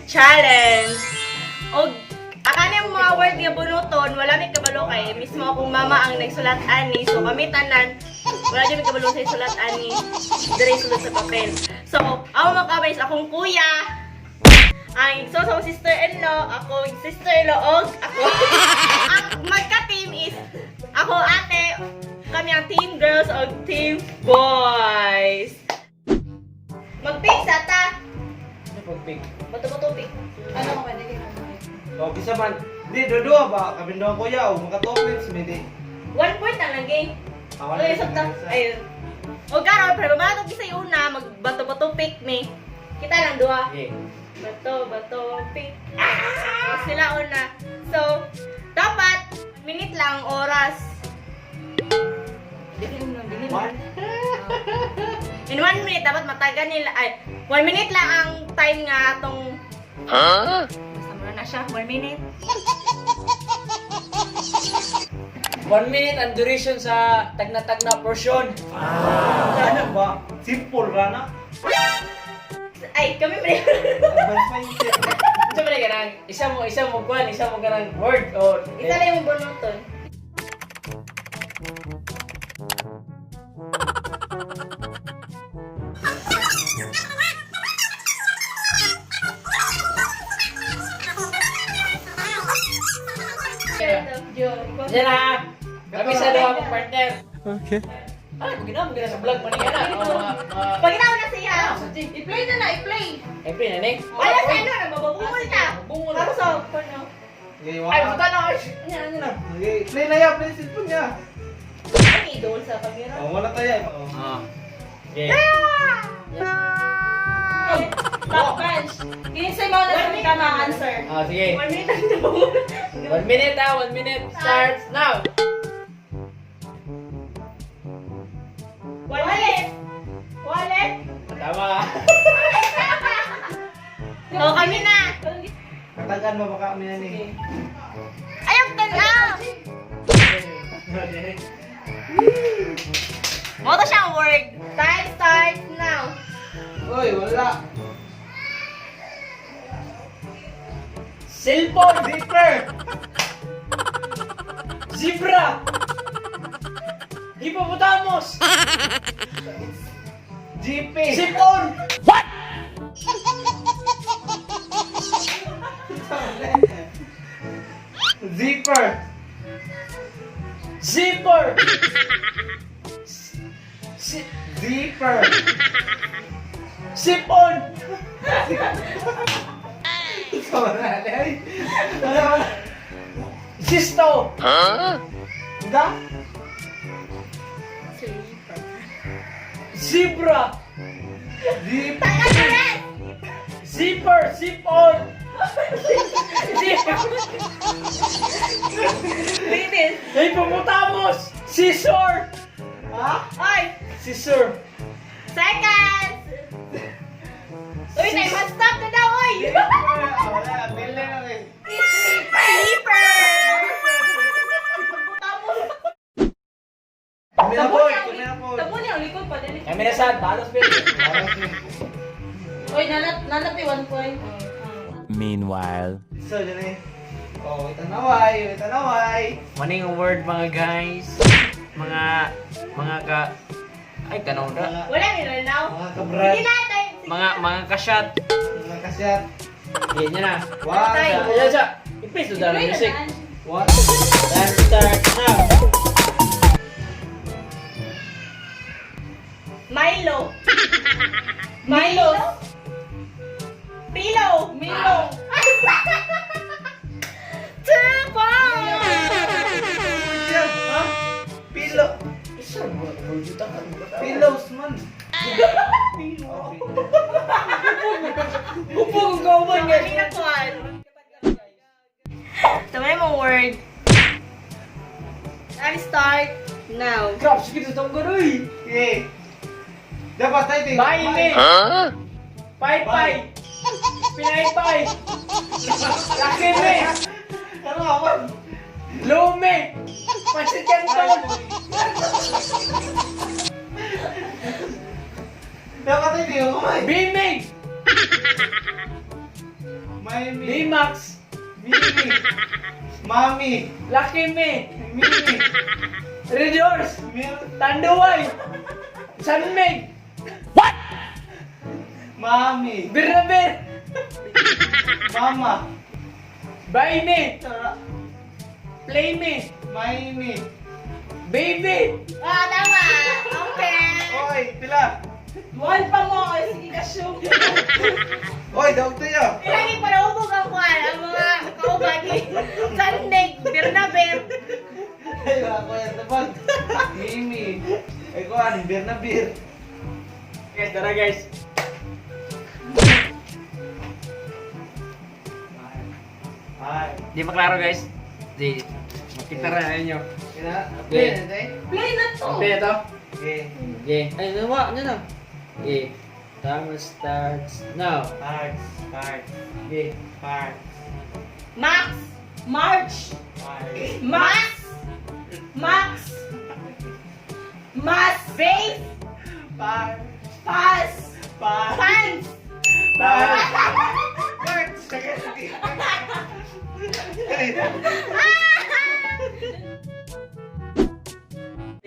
Challenge. Og akala yung mga word nga bunuton, wala may kabalo kay mismo akong mama ang nagsulat ani. So kami tanan, wala jud may kabalo sa sulat ani. Dire sulod sa papel. So, ako mga is akong kuya, ang igsoon sa akong sister-in-law, ako sister-in-law og ako. Ang magka-team is ako ate, kami ang team girls og team boys. Mag-pick sa ta. Ano pag-pick? Bato-bato pick. Ano ko pwede kayo? O, bisa man. Hindi, dua ba? Kami doon kuya. O, maka 2 points, hindi. 1 point na lang game. Ah, Oy, sa ta. Ayun. O karon pero mato kisay una magbato-bato pick ni. Kita lang duha. Okay. Bato, bato, pick. Ah! Sila una. So, dapat minute lang ang oras. Dili mo. One. In 1 minute, dapat mataga nila. Ay, 1 minute lang ang time nga atong. Huh? Basta muna na siya. 1 minute. 1 minute ang duration sa tagna-tagna portion. Ano ba? Simple ra na. Ay, kami pre. Advance mindset. Unsa man kanang isa mo kwan, isa mo kanang word o Isa lang yung bunuton. Yan na. Kami sa duha mong partner. Okay. Ano ko ginamo gina sa vlog man niya na. Oh, mga Pagkita ko na siya. I-play na na, i-play. Eh, pre, na ni. Wala sa ano, nababungol na. Bungol. Para sa ano. Okay, Ay, one. buta na. Ano ano na. Okay, play na yan. Play cellphone niya. Ay, idol sa camera. O, wala tayo. O. Ah. Okay. Top punch. Kinsay mo na sa tama answer. Ah, sige. 1 minute ang nabungol. 1 minute ah, 1 minute starts now. Wallet. Wallet. Tama. O, kami na. Katagan ba baka kami na ni? Ay, ang tanaw. Mo to siyang word. Time starts now. Uy, wala. Cellphone, Zipper! Zebra. Hippopotamus. GP! Sipon. Zipper! Zipper. Si Zipper! Sipon. Wala. Wala. Sisto. Da? Sleeper. Zebra. Zip! Zipper. Sipon. Zipper. Bitis. Hippopotamus. Scissor. Ha? Ay, Scissor. seconds. Uy, time must stop na daw, oy. Wala, bell na lang eh. Sleeper. Kami na po, kami na po. Tabo niya ang likod pa dili. Kami na sad. Balos pero. Oy, nalat nalat 1 point. Meanwhile. So, dyan eh. Oh, itanaway, itanaway. Maning word mga guys. Mga mga ka ay tanaw na. Mga, Wala ni now. mga kabrat, Sige na, time. Sige Mga na. mga ka-shot. mga kasyat. Yan na. One, Ayan siya. I-play to the I-play na music. na. One. Time start now. Milo. Milo. Pillow. Milo. 2 points. Yan, ha? Pillow. Isa mo. Pillows man. Pillow. Upo kung kauban Kami guys. na kuwan. Tama yung word. Time start now. Crap, sige sa tong ganoy. Okay. Dapat tayo eh. Bye me. Pay pay. Pinay pay. Laki me. Ano nga man? Lume. Pansit canton. Dapat tayo tingnan kumain. Bimig. Mimi. D-Max. Mimi. Mami. Lucky Me. Mimi. Red Horse. Mir. Tanduay. Sunmig. Mami. Bernabe. Mama. Buy Me. Tara. Play Me. Mimi. Baby. Ah, tama. Okay. Oy, pila. One pa mo. Ay, sige ka, show. Oy, daog tayo. Lagi pa naubog ang kuwan, ang mga kauban ni Sandig, Bernabe. Ay, ako yan tabag. Mimi. Ay, kuan, beer na beer. Guys, tara guys. Ay. Di maklaro guys. Di. Makita ra ninyo. Kina, Okay. play na tayo. Play na to. Okay na to? Okay. Okay. Ay, nawa, ano na? Okay. Timer starts now. Parts, parts, Okay. parts, Max. March. parts. Max. Max. Mas. Base. Parts, Pass. parts, Pants. parts. Parts.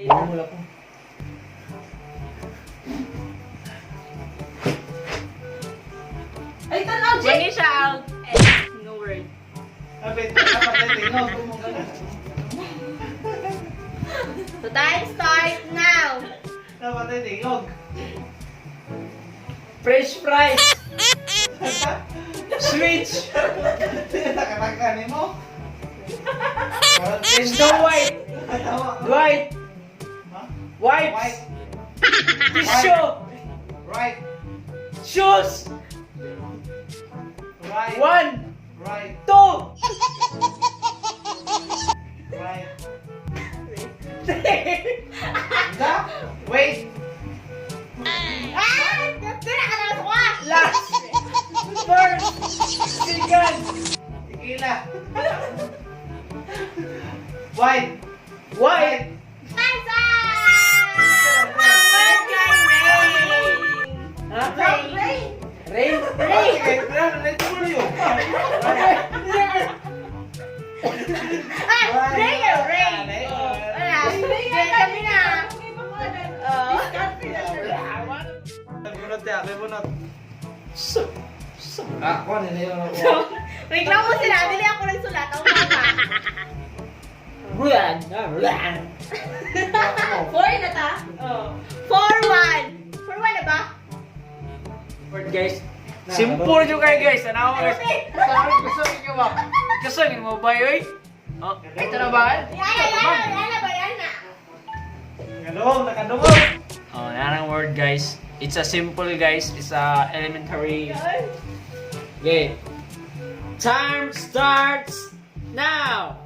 Wala po. Ay, tanaw, Jay. Mani siya out. Eh, no word. Abet, dapat tayo tingog. So time start now. Dapat tayo tingog. Fresh fries. Switch. Nakataka ni mo. Snow White. White. Huh? Wipes. White. Tissue. Right. Shoes. Right. One. Right. Two. Right. Three. Da. Wait. Ah! Tira ka na sa kuha! Last. First. Second. Tequila. White. White. Time's up! Word kay Ray. Ha? Ray. Rain. Ray. Ray. Ah! Ray! Ray! Wala. Ray kami na. Oh. Bunot ya, kay bunot. So, so. Ah, kuan nila yun. So, wait lang mo sila. Dili ako nagsulat. Ang mama. Run. Run. Four na ta? Oh. 4-1. 4-1 na ba? Word, guys. Simple nyo kayo guys. Tanawa guys. Sorry, gusto nyo ba? Gusto nyo mo ba yun? Oh, ito na ba? Yan na, yan na, yan na ba? Yan na. Nakadungog, nakadungog. Oh, yan ang word guys. It's a simple guys. It's a elementary. Okay. Time starts now.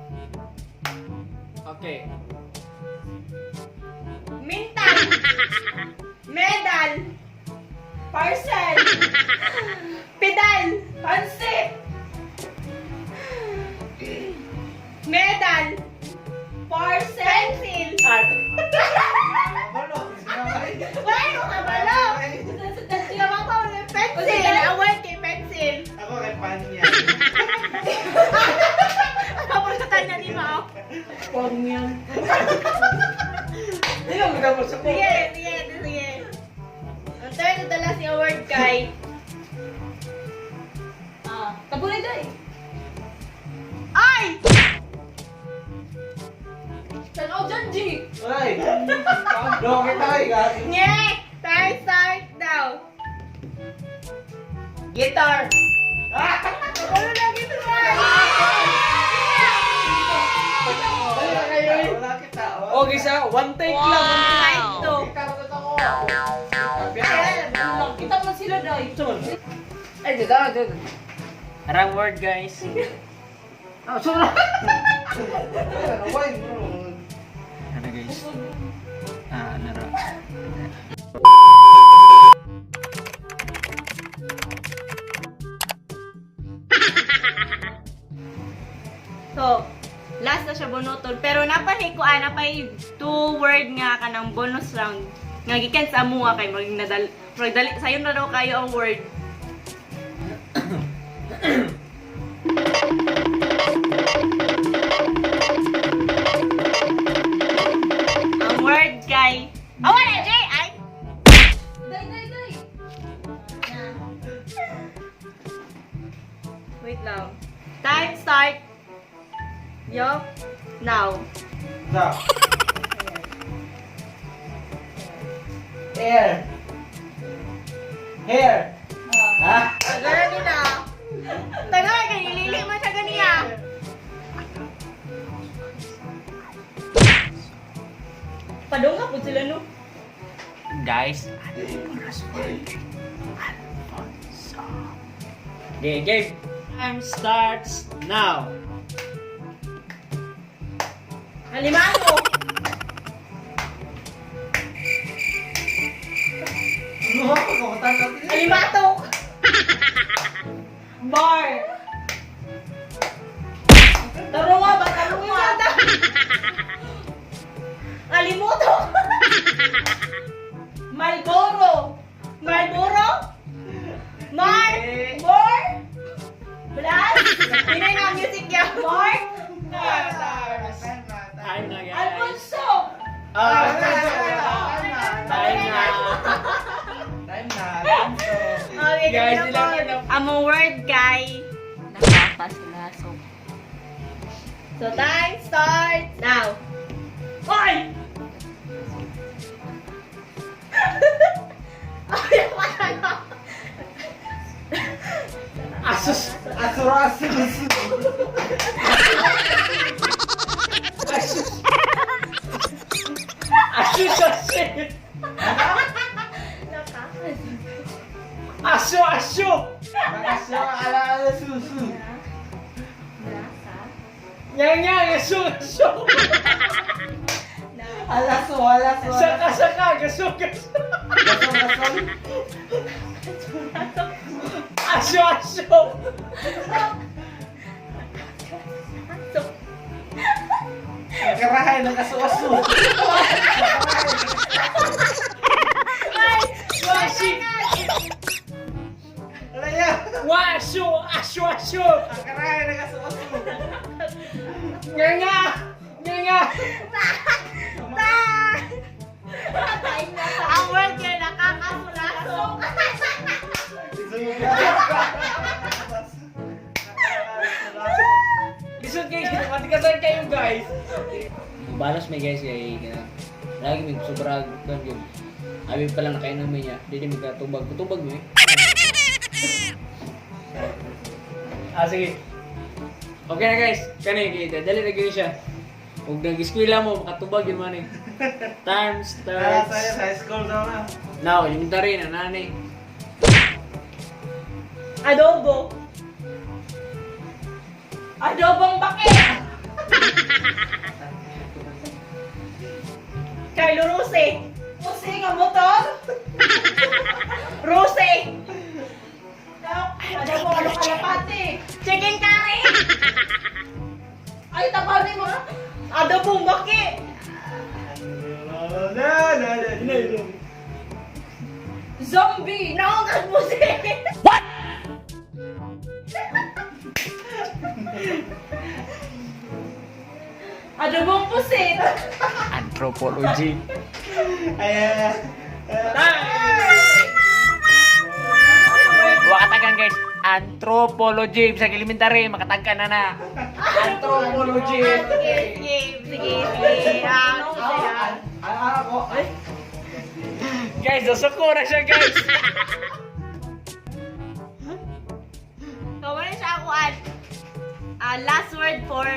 Okay. Mintal. Medal. Parcel. Pedal. Pansit. Medal. Parcel. Pencil. Art. Ano? Wala yung kabalo. Sila pa ulit. Pencil. Ang word kay pencil. Ako kay Panya. Tapos sa kanya ni Mao. Huwag niyan. Hindi lang magdamol sa ko. Sige, sige, sige. Ang third na dala si award kay Ah, tabulay day. Ay! Tanaw dyan, G. Ay. Dong kita kay gagi. Nye! Time start now. Guitar. Wala na gito. Wala kayo eh. Wala kita. oh. Okay sa one take lang. 5-2. Guitar na to ako. Kita man sila day. Ay, dito, dito. Wrong word, guys. Oh, sorry. Ano, why, bro? Ano, guys? Ah, nara. So, last na siya bunuton. Pero napahi ko, napay two word nga ka ng bonus round. Nga gikan sa amuha kay mag nadal murag dali sayon na daw kayo ang word. Wait lang. Time start. Yo. Now. Stop. Air. Hair. Ha? Tagalan nila. Tagal kay nilili man siya ganiya. Padunga po sila no. Guys, ano yung bonus word? Alfonso. Okay, game. Time starts now. Halimano. Ano ako? Halimatok. Bar. Tarunga ba? Tarunga. Alimutok. Malboro. Marlboro? Mar? More? Blas? Pinay na ang music niya. Mark. Time na, guys. Alfonso. Ah, Time time na. Time na. Okay, Guys, ganun ilang po. na. Among word kay nakakasulasok. So time starts now. Oy! Ay, wala na. Asus. Asuro, asuro, asuro. Asus. Asus, asus. Asu, asu. Asuro, ala, ala, susu. Yang, yang, asu, asu. Alaso, alaso. Saka, saka, gasu, gasu. Gasol, gasol. Asu, asu. Karahay ng aso-aso. Wasi. Alaya. Wasu, asu, asu. Karahay ng aso-aso. Nga, nga. Nga, nga. Ang word kay nakakasulasok. Lisod kayo, matikasan kayo guys. Balas may guys kay kana. Lagi may sobra kan yun. Abi pa lang nakainom niya. Dili may katubag. Kutubag mo eh. Ah, sige. Okay na guys. Kani kita dali na gyud siya. Ug nag-eskwela mo makatubag yun man eh. Time Ah, starts. sa high school daw na. Now, elementary na nani. Adobo. Adobong bake. Carlo Rose. Pusi nga motor. Rose. Adobong ano kalapati. Chicken curry. Ay, tapaw ni mo. Adobong baki. La, la, la, la, la. Zombie. Naong kagbusi. Adobong pusit. Anthropology. Ayan. Wakatagan guys. Anthropology. Bisag elementary, makatagka na na. Anthropology. Sige, sige, sige, sige. Ah, sige. Ah, ako. Ay. Guys, nasuko na siya guys. So, wala siya ako at last word for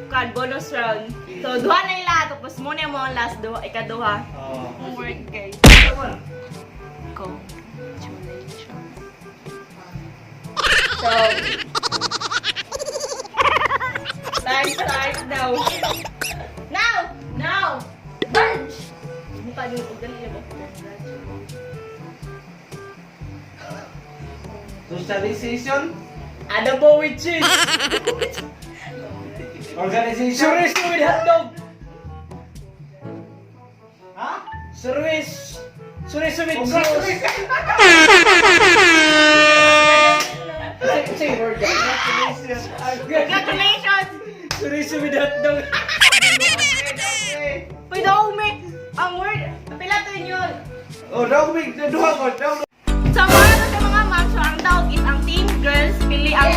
kan bonus round. So, duha na ila. Tapos muna yung mga last duha, ikaduha. Oh. Ang word guys. Congratulations. So, time start now. Now! Now. Bunch. Mukha niyo, huwag dali na ba? Socialization. Adobo with cheese. Organization. Chorizo with hotdog. Ha? Chorizo. Chorizo with sauce. Congratulations. Say word guys. Congratulations! Chorizo with hotdog. Pwede ako may... Ang word, pila to yun. Oh, dog big. Duha ko. Dog. So, para sa mga ma'am, so ang dog is ang team girls, pili ang